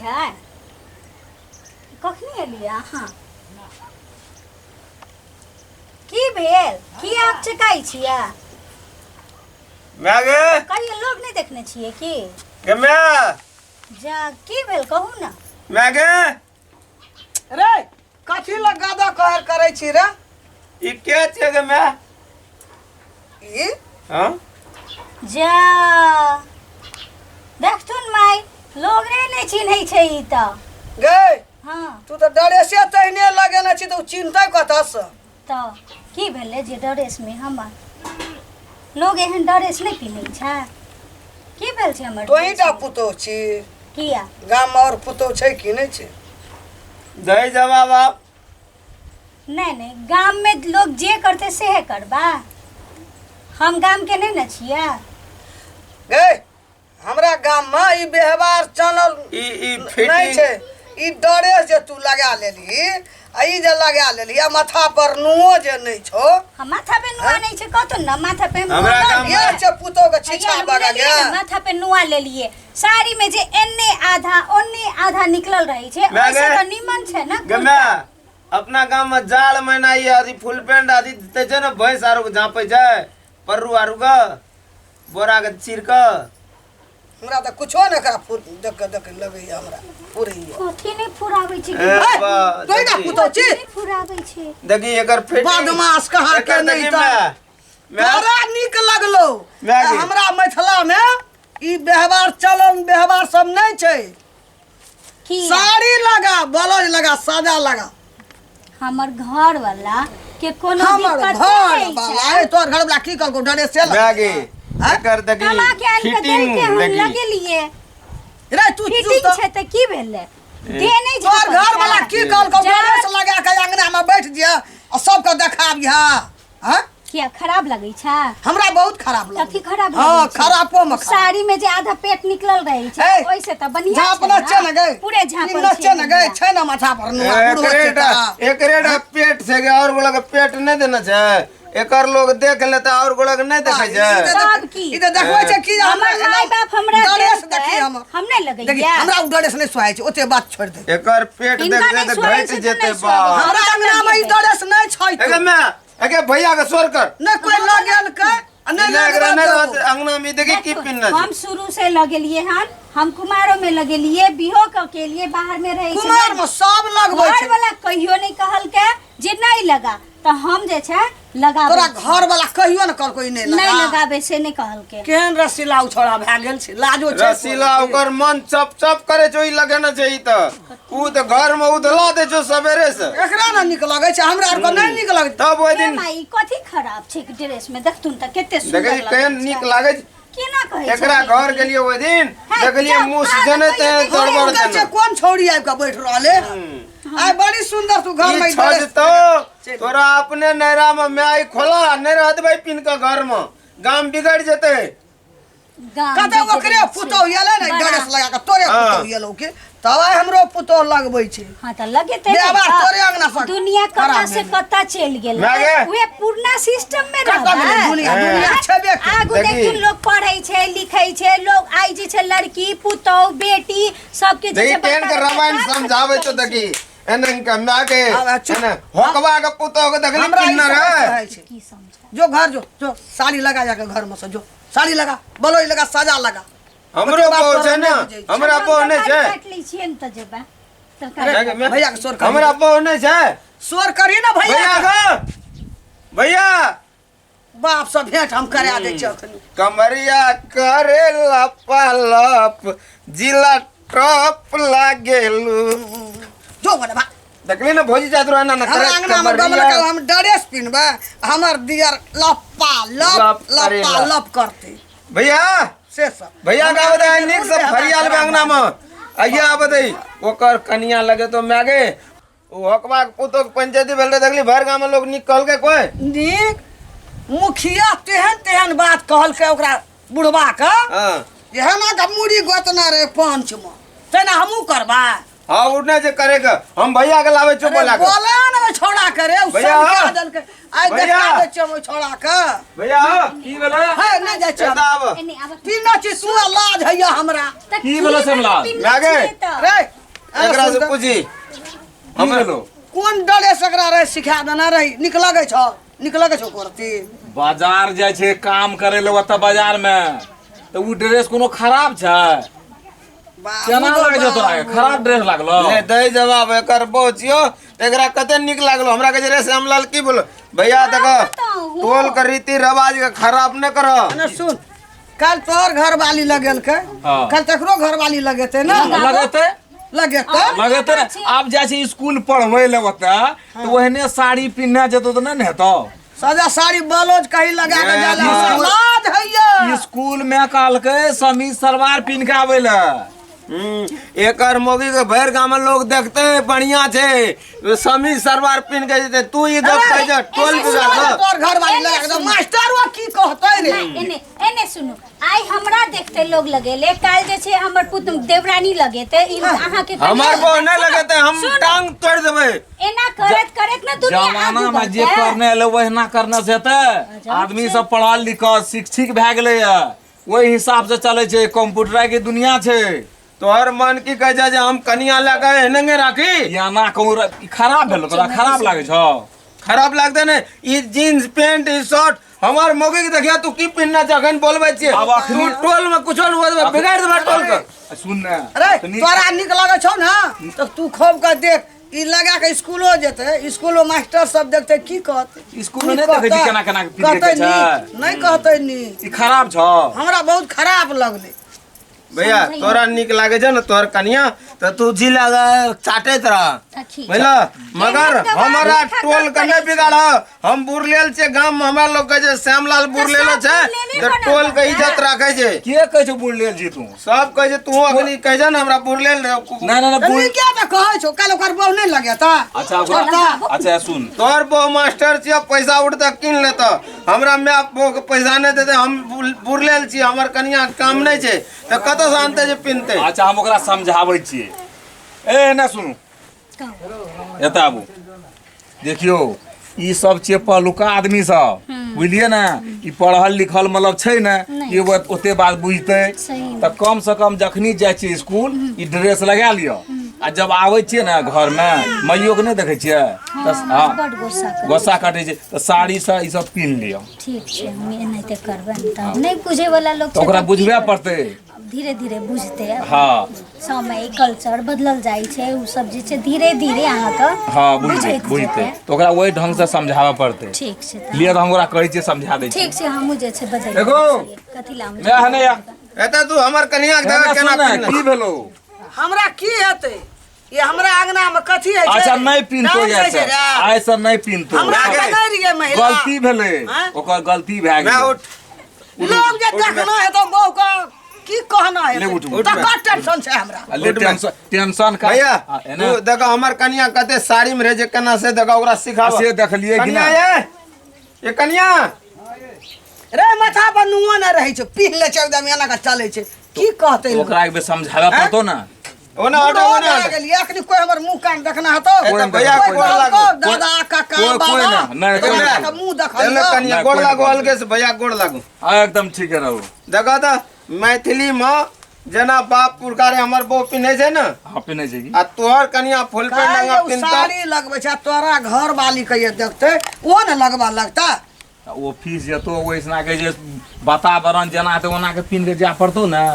छै कखनी एलियै अहाँ की भेल की आप चकाइ छियै माय गे कहियो लोग नहि देखने छियै की गे माय जा की भेल कहू ने माय गे रे कथी लग गादा कहर करै छी रे ई के छै गे माय ई हाँ जा देखथुन माय लोग रे नहि चिन्है छै ई तऽ गे हाँ तू तऽ डरेसे तहिने लगेने छी तऽ ओ चिन्हतै कतऽसँ तऽ की भेलै जे ड्रेसमे हमर लोग एहन ड्रेस नहि पिन्है छै की भेल छै हमर तोही टा ड्रेसमे? पुतोह छी किया गाममे आओर पुतोह छै कि नहि छै दही जवाब आप नहि नहि गाममे लोग जे करतै सेहे करबा हम गामके नहि ने छियै गे हमरा गाममे ई व्यवहार चलल ई ई नहि फिटिंग छै ई ड्रेस जे तू लगा लेलही आ ई जे लगा लेलही आ माथा पर नुओ जे नहि छौ हम माथा पे नुआ नहीं छै कहतो न माथा पे हम हमरा नुआ गाम लेलियै। ये छै पुतोह के हैया, छीछा हम बगा लेलियै गे ने, माथा पे नुआ लेलिए साड़ी में जे एन्ने आधा ओन्ने आधा निकलल रहे छै मैं ओइसे गे- तऽ निमन छै ने गे माय अपना गाम में जाड़ महीना ई अथी फुल पेंट अथी दै छै ने भैंस आरो के झाँपै छै पर्रू आरू के बोरा के चीर के हमरा तऽ कुछो नहि एकरा फुर देख के देख लगैया हमरा फुरैया कथी नहि फुराबै छै ए, बा, तोही टा देखी। पुतोह छी नहि फुराबै छै देखी एकर फिटिंग बदमाश कहाँ के एकर नहि देखी तऽ माय माय तोरा नीक लगलो माय गे। हमरा मिथिला मे ई व्यवहार चलन व्यवहार सब नहि छै की साड़ी लगा ब्लाउज लगा सादा लगा हमर घर वाला के कोनो हमर दिक्कत घर नहि वाला छै ए तोहर घर वाला की कहलको डरे से लगा माय गे एकर देखी कमा के आनि के फिटिंग देलकै हम देखी लगेलिए रे तू चुप फिटिंग तऽ छै तऽ की भेलै दे नहि तोहर झाँपल घर वाला छै। की कहलको जा- डरे से लगा के अंगना में बैठ जिया आ सबके देखाबिहा हाँ किया खराब लगै छै हमरा बहुत खराब लगै कथी खराब हाँ लगै छै? खरापो में खराब साड़ी में जे आधा पेट निकलल रहै छै ए, ओइसे तऽ बढ़िया झाँपना छै ने गई पूरे झाँपल छै ने गई छै ने माथा पर नुआ बुढ़ो छै एकरे टा तऽ। एकरे टा पेट छै गे और गोला के पेट नहि देने छै एकर लोग देख लेता और गोला के नहि देखै छै ई तऽ तब की? ई तऽ देखबै छै कि हमर माय बाप हमरा ड्रेस देलकै, देखी हमर हम नहि देखी लगैया हमरा ओ ड्रेस नहि सोहाइ छै ओते बात छोड़ि दे एकर पेट हिनका देख नहि तऽ सोहाइ घटि छै तऽ जेतै नहि सोहाइ। बा हमरा अंगना में ई ड्रेस नहि छै एगे माय एगे भैया के शोर कर नहि कोई लगेलकै आ नहि नहि एकरा नहि लगबा रहत अंगना में देखी की पिन्ना हम छै शुरू से लगेलिए हन हम कुमारो में लगेलिए बिहो क के लिए बाहर में रहे कुमार में सब लगबै घर छै वाला कहियो नहीं कहलकै जे नहीं लगा तऽ हम जे छै लगाबै तोरा छी। घर वाला कहियो ने कहलको ई नहि नहीं लगा लगाबै से नहीं कहलकै केहन रसीला उ छोड़ा भए गेल छै लाजो छै रसीला ओकर मन चप चप करे छै ई लगेने छै ई तऽ ऊ तऽ घर में उधला दै छौ सवेरे से एकरा ने नीक लगै छै हमरा आरके नहि नीक लगै तब ओहि ए दिन माई कथी खराब छै ड्रेस में देखथुन तऽ कते सुंदर देखै छी लगै केहन छै। नीक लागै छै केना कहै एकरा छथिन? घर गेलियै ओहि दिन हे, देखलियै जाउ, मुँह आब जने कहियो तेने देखियौ। गड़बड़ कहै छै देने कोन छौड़ी आबि कऽ बैठ रहले आइ बड़ी सुंदर तू घर में ई छजतौ तोरा अपने नैरा में माय खोला नहि रहत भाई पिन के घर में गाम बिगड़ जेतै गाम कते बिगड़ै ओकरे छै। पुतोह एलै ने बड़ा। ड्रेस लगा कऽ तोरे हाँ। पुतोह एलौ के तब आइ हमरो पुतोह लगबै छै हाँ तऽ लगेतै ने व्यवहार तऽ। तोरे अंगना सँ दुनिया कत्ता खराब से भेलै। कत्ता चलि गेल माय गे। उहे पुरना सिस्टम में कतऽ गेलै रहबै दुनिया हाँ। दुनिया छेबे के आगू देखी। देखिन लोग पढ़ै छै लिखै छै लोग आइ जे छै लड़की पुतोह बेटी सबके जे देखी छै केहन के बड़का बड़का रामायण काम समझाबै छौ करै छै। देखी एनन के माय के आब चुप। एने होकबा के पुतोह के देखली हमरा ई पिन्नर सब है कहै छै की समझा जो घर जो जो साड़ी लगा जाके घर में से जो साड़ी लगा बलोई लगा साजा लगा हमरो बात बहु तोरा छै ने नहि बुझै छै। हमरा बहु नहि छै काटि लै छियै ने तऽ जेबै तरकारी देख, मैं- भैया के शोर करी। हमरा बहु नहि छै शोर करी ना भैया भैया के। के भैया बाप से भेंट हम करा दै छियै अखन कमरिया करे लपालप जिला टॉप लागेलू जो बने बा देखली ने भौजी जात रहे ना ना हमरा करे अंगना में गमला कमरिया के हम ड्रेस पिन्हबै हमर दियर लप्पा लप लप लप्पा करेला। लप करतै भैया से सब भैया का बताए नीक से फरियाल बे अंगना में आइया बताई ओकर कनिया लगे तो मागे ओ हकबा के पुतोह के पंचायती भेल रहे देखली भर गांव में लोग नीक कहलकै कोई नीक मुखिया तेहन तेहन बात कहलकै ओकरा बुढ़बा के हाँ जे हेना के मूड़ी गोतना रे पंच में तेना हमहूँ करबै हाँ उठना जे करे के हम भैया के लावे छो अरे बोला के बोला ना ओइ छौड़ा के रे, उ भैया। सब क्या देलकै? आइ भैया। देखा दै छियै हम ओइ छौड़ा के। भैया की भेलै हे, नहि जाइ छियै हम। एतऽ आब एने आब पीना छी तू आ लाज हैया हमरा। तऽ की भेलो श्यामलाल? पिन्हने लागे? छियै तऽ? रे, अरे एकरा से सुन तऽ, पूछी की भेलो कोन ड्रेस एकरा रहे सिखा देने रही नीक लगै छौ नीक लगै छौ कुर्ती बाजार जाइ छै काम करे ले ओतऽ बाजार में तऽ उ ड्रेस कोनो खराब छै बाबू केना गो लगै छौ तोरा के? बाबू। खराब ड्रेस लागलो ले दै जवाब एकर बहु छियो तऽ एकरा कते नीक लागलो हमरा कहै छै रे श्यामलाल की बोलो भैया देख बताउ। टोल के रीति रिवाज के खराब नहि कर ने सुन कल तोहर घरवाली लगेलकै हाँ। कल तकरो घरवाली लगेतै ने लगेतै लगेतै लगेतै ने आब जाइ छै स्कूल पढ़बै ले ओतऽ तऽ ओहने साड़ी पिन्हने जेतौ तऽ नहि ने हेतौ सजा साड़ी ब्लाउज कहीं लगा के जाला लाज हैया स्कूल में कहलकै समीज सलवार पिन्ह के आबै ले एकर मौगी के भरि गाम में लोग देखते बढ़िया छै समीज सरवार पिन के जेते तू ई गप कहै छ टोल बिगाड़ दो तोहर घरवाली लगा के मास्टर की कहतै रे नहि, एने एने सुनू आइ हमरा देखते लोग लगेले काल्हि जे छै हमर पुत देवरानी लगेते ई अहाँके कनिया हमर बहु नहि सुनू, लगेते हम सुनू, टांग तोड़ देबै एना करैत करैत ने दुनिया जमाना आगू में जे बढ़तै। करने एलै ओहिना करने से हेतै आदमी सब पढ़ल लिखल शिक्षित भए गेलैए ओहि हिसाब से चलै छै कंप्यूटर के दुनिया छै तोहर मन की कहै छै जे हम कनिया लए कऽ एहने राखी याना कहूँ ई खराब भेल तोरा खराब लागै छौ खराब लगतै ने ई जीन्स पैंट ई शर्ट हमर मौगी के देखिया तू की पिन्हना छै अखन बोलबै छियै आब अखनी- तू टोल में कुछो नहि बोलबै बिगाड़ देबै टोल के सुन ने अरे तनी- तोरा नीक लगै छौ ने तऽ तू खूब के देख ई लगा के स्कूलो जेतै स्कूलो मास्टर सब देखतै की कहतै स्कूल में नहि देखै छी केना केना के पीट कहतै के छै नीक नहि कहतै नीक ई खराब छौ हमरा बहुत खराब लगलै भैया तोरा नीक लागे छै ने तोहर कनिया तऽ तू जी लगा चाटैत रह सखी बुझल मगर एहन गवाह हमारा लिखा टोल के करै नहि छै। बिगाड़ हम बुरलेल छै गाम में हमरा लोग कहै छै श्यामलाल बुरलेलो सब छै बुरलेले तऽ बनल टोल के बा। इज्जत राखै छै के कहै छौ बुढ़ लेल जी तू सब कहै छै तू अखनी कहै छै ने हमरा बुरलेल नहि नहि नहि तऽ बुढ़ नीके तऽ कहै छौ काल्हि ओकर बहु नहि लगेता अच्छा ओकरा छोड़ता। अच्छा सुन तोहर बहु मास्टर छियै पैसा उठतै कीन लेतऽ हमरा माय बहु के पैसा नहि देतै हम बुरलेल छियै हमर कनिया के काम नहि छै तऽ कतऽसँ आनतै जे पिन्हतै अच्छा हम ओकरा समझाबै छियै ए नहि सुनू एतऽ आबू देखियौ ई सब छियै पहिलुका आदमी सब बुझलियै ने ई पढ़ल लिखल मतलब छै ने नहि। ई ओते बात बुझतै सही में। तऽ कम से कम जखनी जाइ छियै स्कूल ई ड्रेस लगा लिअ आ जब आबै छियै ने घरमे मैयो के नहि देखै छियै तऽ हँ, बड गुस्सा करै गुस्सा काटै छै तऽ साड़ी से ई सब पिन्ह लिअ ठीक छै हम एनाहिते करबै ने तऽ नहि बुझै वाला लोग तऽ ओकरा छै तऽ की बुझबे करतै? पड़तै धीरे धीरे बुझतै हँ समय कल्चर बदलल जाइ छै ओ सब जे छै धीरे धीरे अहाँके हँ बुझतै बुझैत बुझतै जेतै। तऽ ओकरा ओहि ढङ्गसँ समझाबऽ पड़तै ठीक छै तऽ लिअ तऽ हम ओकरा कहै छियै समझा दै छियै ठीक छै हमहूँ जे छै बदलि एगो। दै छियै। कथी लए हम मैं हने या एतऽ तू हमर कनिया के एना देखऽ केना सुन ने, पिन्हने की भेलो हमरा की हेतै ये हमरा अंगना में कथी है अच्छा नहीं पिन्हतो जाइ जाइ रे आइ से नहीं पिन्हतो हमरा आगे। तऽ नहि रहियै महिला गलती भेलै आँय? ओकर गलती भए मैं गेलै उठ लोग जे देखना हेतौ बहू के की कहना ले हेतै उठ, उठ। तकर टेंशन छै हमरा आ ले टेंशन टेंशन का भैया आ, एना तू देखो हमर कनिया कते साड़ी में रहे छै केना से देखो ओकरा सिखाब आ, से देखलियै कि कनिया ना? ये ये कनिया रे माथा पर नुआ नहि रहै छै पीह ले छै एकदम एना के चलै छै की कहतै लोक? ओकरा एक बेर समझाबे पड़तो ना ओना हटो बूढ़ो ओना भए हटो गेलियै, अखनी कोइ हमर मुँह कान देखना हेतौ ए तऽ भैया कोइ गोर लागू। कहलकौ, दादा काका कोइ- बाबा कोइ ना, नहि, कोइ हमरा ना। के मुँह एले देखलियौ कनिया नहि, गोर कोइ लागू नहि अलगे से भैया गोर लागू आ एकदम ठीक है रहू देखो तऽ मैथिली में जेना बाप पुरखा रे हमर बहू पिन्है छै ने हाँ पिन्है छै की आ तोहर कनिया फुल पेंट काल्हि नंगा जे उ पिन्हता साड़ी लगबै छै आ तोरा घर वाली के ये देखतै ओहो ने लगबा लगता आ ऑफिस जेतो ओइसना के जे वातावरण जेना हेतै ओना के पिन्ह के जाय पड़तौ ने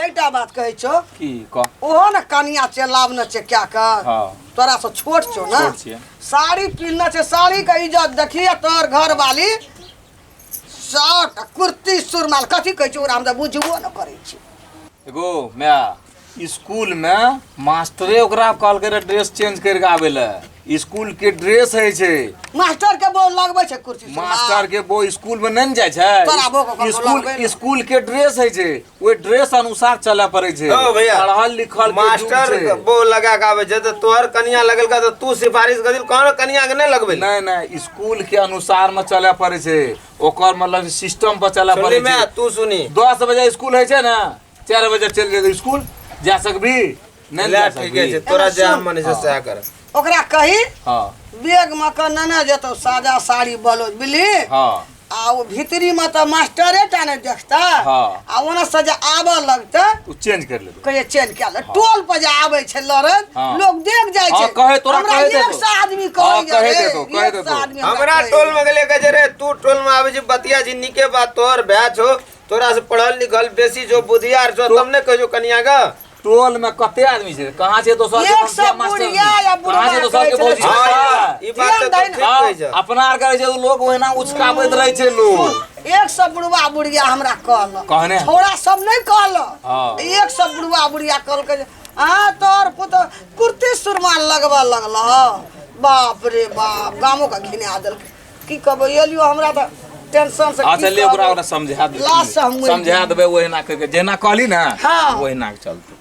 एकटा बात कहै छौ की कह ओहो ने कनिया छै लाबने छै क्या के हाँ तोरा से छोट छौ ने छोट छियै। साड़ी पिन्हने छै साड़ी के इज्जत देखिए तोहर घर वाली शर्ट कुर्ती सुरमाल कथी कहै छै ओकरा हम तऽ बुझबो ने करै छी एगो my school में मास्टरे ओकरा कहलकै रहे ड्रेस चेंज करि के आबै लए स्कूल के ड्रेस होइ छै मास्टर के बोल लगबै छै कुर्सी सुरमाल। मास्टर के बो स्कूल में नहि ने जाइ छै तोरा बो के कहलको स्कूल लगबै ने। स्कूल के ड्रेस होइ छै ओहि ड्रेस अनुसार चलय पड़ै छै ओ भैया पढ़ल लिखल के युग मास्टर छै। बो लगा के आबै छै तऽ तोहर कनिया लगेलका तऽ तू सिफारिश कर दिल कहन कनिया के नहि लगबै नहि नहि स्कूल के अनुसार में चलय पड़ै छै ओकर मतलब सिस्टम पर चलय सुनली पड़ै मैं छै तू सुनी 10 बजे स्कूल होइ छै ने 4 बजे चलि जेतै स्कूल जा सकबी नहि ले जा ठीके सकबी। छै तोरा जे सुन। मन छै सएह कर ओकरा कही हँ बैग में के नेने जेतौ सादा साड़ी ब्लाउज बुझली हँ आ ओ भीतरी में तऽ मास्टरे टा ने देखतै हँ। आ ओना से जे आबऽ लगतै ओ चेंज कर लेबै कहिए चेंज कए ले टोल पर जे आबै छै लड़ैत हँ। लोग देख जाइ हँ, छै कहै तोरा हमरा कहै एक देतौ। सए आदमी हँ, कहै कहै देतौ, कहै देतौ। हमरा टोल में गेले कहे रे तू टोल में आबै छी बतिया छी नीके बात तोहर भाय छौ तोरा से पढ़ल लिखल बेसी जो बुधियार छौ तब ने कहियो कनिया के टोल में कते आदमी छै कहाँ छै दोसर के एक भौजी सए मास्टर बुढ़िया या बुढ़बा कहाँ छै दोसर के कहै भौजी छलै। हाँ, ई बात तऽ ध्यान तू दही ठीक ने। कहै छह। अपना आर करै छै तऽ लोग ओहिना उचकाबैत रहै छै लोग एक सए बुढ़वा बुढ़िया हमरा कहलक कहने? छोड़ा सब नहि कहलक हँ। एक सए बुढ़वा बुढ़िया कहलकै जे अहाँ तोहर पुतोह कुर्ती सुरमाल लगबऽ लगल बाप रे बाप गामो के घिना देलकै की कहबै एलियो हमरा तऽ टेंशन से की अच्छा ले ओकरा कहबै। ओकरा समझा देबै लाज से हम मरि समझा देबै ओहिना करिके जेना कहली ने हँ। ओहिना के चलतै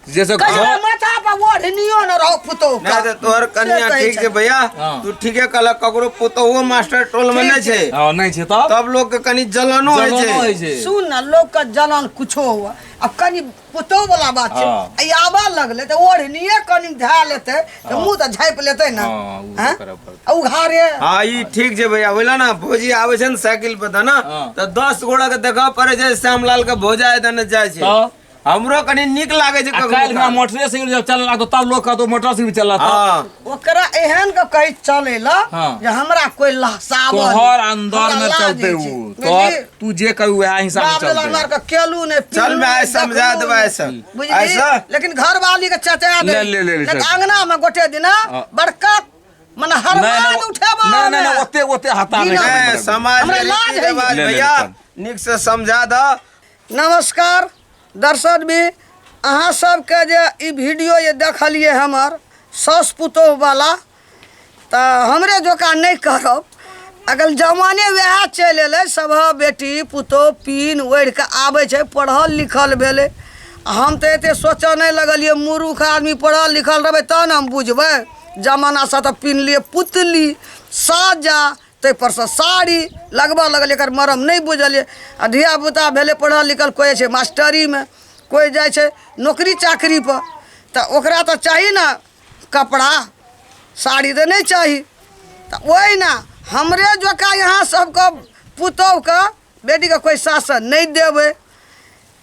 जैसे कहै घर छै, माथा पर ओढ़नियो न रहो पुतोह के। नहीं तऽ तोहर कनिया से कहै ठीक छै भैया हाँ। तू ठीके कहलक ककरो पुतोहुओ मास्टर टोल में नहीं छै हँ नहि छै तब तब लोग के कनि जलनो होइ जलनो छै होइ छै सुन ने लोक के जलन कुछो हुआ अब कनि पुतोह वाला बात छै हाँ। आ ई आबऽ लगलै तऽ ओढ़निये कनि धए लेतै तऽ मुँह तऽ झाँपि लेतै ने हाँ, उ हैं? करऽ पड़तै। आ उघारे हाँ ई ठीक छै भैया बुझल ने भौजी आबै छै ने साइकिल पर तऽ ने हाँ। तऽ 10 गोड़ा के देखऽ पड़ै छै श्यामलाल के भौजा एतऽ जाइ छै तऽ? हमरो कनि नीक लागै छै आ कखनो काल्हि काल। मोटरसाइकिल जब चलऽ लागतो तब लोग कहतो मोटरसाइकिल चलऽ हाँ ओकरा एहन के कही चले ला हाँ। जे हमरा कोई लहसाबऽ तोहर नहि। अंदर हमरा में लाज चलते होइ छै। उ तोहर बुझली? तू जे कहू वएह हिसाब बाप से रे हमरा चलते के केलू नहि चल पीलू मैं आइ नहि, समझा देखलू देबै नहि। ऐसा बुझली ऐसा लेकिन घरवाली के चचा दे ले, ले, ले, ले, लेकिन चल। अंगना में गोटे दिना हाँ। बड़का मने हर नहीं बात उठेबा नहीं नहीं नहीं ओते ओते हता नहीं बिना- ए, समाज हमरा के लाज रीति है। रिवाज ले, ले, भैया चल। नीक से समझा दऽ नमस्कार दर्शक भी अहाँ सबके जे ई वीडियो जे देखलियै हमर साउस पुतोहुवला तऽ हमरे जोका नहि करब अगर जमाने वएह चलि अयलै सभ बेटी पुतोहु पीन ओढ़ि कऽ आबै छै पढ़ल लिखल भेलै हम तऽ एतेक सोचऽ नहि लगलियै मूर्ख आदमी पढ़ल लिखल रहबै तब ने हम बुझबै जमानासँ तऽ पिन्हलियै पुतली साजा ताहिपरसँ साड़ी लगबऽ लगलियै एकर मरम नहि बुझलियै आ धियापुता भेलै पढ़ल लिखल कोइ जाइ छै मास्टरीमे कोइ जाइ छै नौकरी चाकरीपर तऽ ओकरा तऽ चाही ने कपड़ा साड़ी तऽ नहि चाही तऽ ओहिना हमरे जकाँ यहाँ सबके पुतोहुके बेटीके कोइ शासन नहि देबै।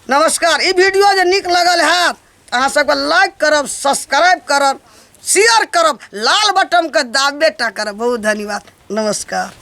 नमस्कार। ई वीडियो जे नीक लगल हैत तऽ अहाँ सबके लाइक करब, सब्सक्राइब करब, शेयर करब, लाल बटनके दाबे टा करब। बहुत धन्यवाद। नमस्कार।